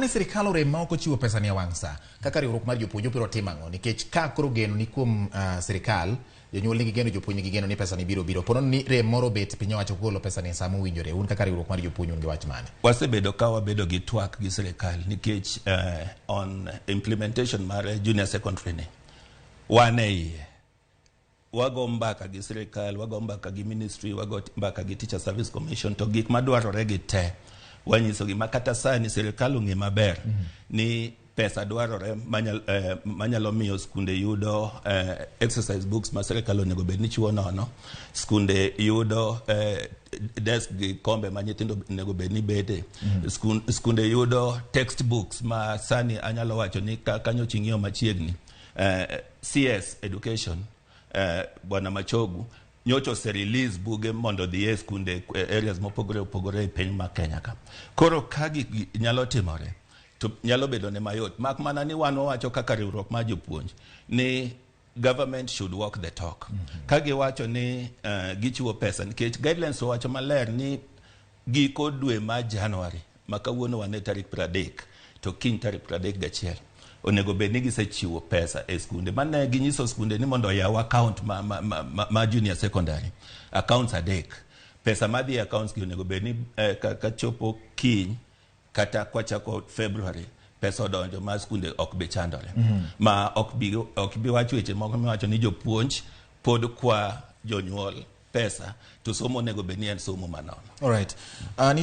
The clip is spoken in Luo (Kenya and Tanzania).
ni sirikal orem ma ok ochiwo pesa ni e wang' sa, kaka riwruok mar jopuonj obiro timo ang'o? Nikech ka koro geno ni kuom sirikal, jonyuol nigi geno, jopuonj nigi geno ni pesa ni biro biro. Po nono ni rem moro obet piny owacho ok ogolo pesa ni e sa mowinjore, un kaka riwruok mar jopuonj un gi wach mane? Wasebedo ka wabedo gi twak gi sirikal nikech on implementation mar junior secondary ni wan e iye. Wago mbaka gi sirikal, wago mbaka gi ministry, wago mbaka gi Teacher Service Commission to gik madwarore gi te wanyisogi ma kata sani sirikal ong'e maber ni pesa dwarore manyalo miyo skunde yudo exercise books ma sirikal onego bed ni chiwo nono, skunde yudo desk gi kombe ma nyithindo onego bed ni bede, skunde yudo textbooks ma sani anyalo wacho ni kanyocha ing'iyo machiegni CS Education Bwana Machogu nyocha ose release buge mondo odhi e skunde areas mopogore opogore e piny ma Kenya ka. Koro ka gigi nyalo timore to nyalo bedo ne mayot mak mana ni wan wawacho kaka riwruok mar jopuonj ni government should walk the talk. Ka giwacho ni gichiwo pesa nikech guidelines owacho maler ni giko dwe ma January ma kawuono wan e tarik 30 to kiny tarik 31 onego bed ni gisechiwo pesa e skunde mane ginyiso skunde ni mondo oyaw account ma junior secondary accounts adek pesa madhi e accounts gi onego bed ni kachopo kiny kata kwachako February pesa odonjo ma skunde ok bi chandore ma ok bi wach weche moko miwacho ni jopuonj pod kwa jonyuol pesa to somo onego bed ni en somo manono. Alright. Nitie